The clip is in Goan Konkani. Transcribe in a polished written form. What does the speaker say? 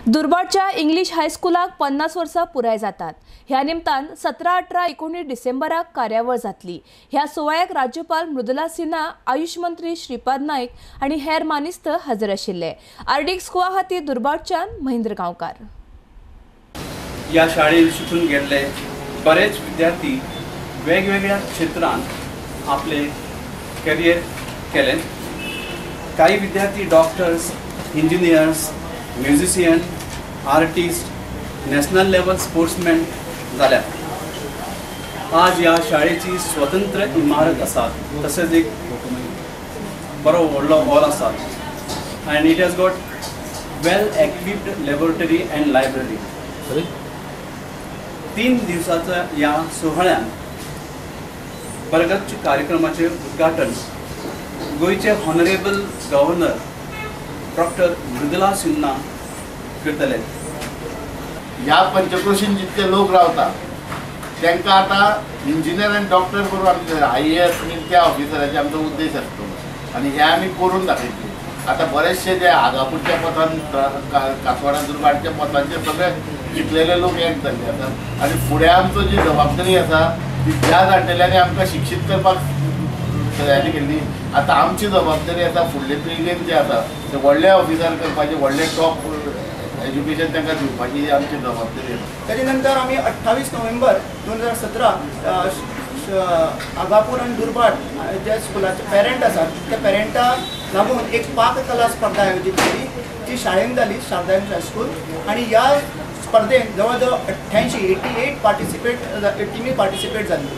दुर्भाटच्या इंग्लीश हायस्कुलाक 50 वर्सां पुराय जातात. ह्या निमतान 17, 18, 19 डिसेंबराक कार्यावळ जातली. ह्या सुवाळ्याक राज्यपाल मृदुला सिन्हा, आयुष मंत्री श्रीपाद नाईक आनी हेर मानेस्त हजर आशिल्ले. आरडीएक्स गोवा खातीर दुर्भाटच्यान महेंद्र गांवकार. ह्या शाळेत शिकून गेल्ले बरेच विद्यार्थी वेगवेगळ्या क्षेत्रांत आपले करियर केले. काही विद्यार्थी doctors, engineers, musician, artist, national level sportsman जाल्यात. आज ह्या शाळेची स्वतंत्र इमारत आसा, तशेंच एक बरो व्हडलो हॉल आसा and it has got well equipped laboratory and library. 3 दिवसाच्या ह्या सुवाळ्यान बरगच्छ कार्यक्रमाचे उद्घाटन गोंयचे honourable governor doctor Mridula Sinha करतले. ह्या पंचक्रोशीन जितके लोक रावता तांकां आतां इंजिनियर आनी डॉक्टर करून आमचे IAS त्या ऑफिसराचे आमचो उद्देश आसतो आनी हे आमी करून दाखयतले. आतां बरेचशे जे आगापूरच्या पथान, कासवाडा दुर्भाटच्या पथांचे सगळे शिकलेले लोक एक जाल्ले आसा आनी फुडें आमचो जी जबाबदारी आसा ती ज्या जाणटेल्यांनी आमकां शिक्षीत करपाक तयारी केल्ली, आतां आमची जबाबदारी आसा फुडले पिळगेन जे आसा ते व्हडले ऑफिसर करपाचे, व्हडले टॉप एज्युकेशन तांकां दिवपाची ही आमची जबाबदारी आसा. ताजे नंतर आमी 28 नोव्हेंबर 2017 आगापूर आनी दुर्भाट जे स्कुलाचे पेरंट आसात त्या पेरंटाक लागून एक पाककला स्पर्धा आयोजीत केली, ती शाळेन जाली, शारदा हायस्कूल. आनी ह्या स्पर्धेन जवळ जवळ 88 पार्टिसिपेट टिमी पार्टिसिपेट जाल्ली.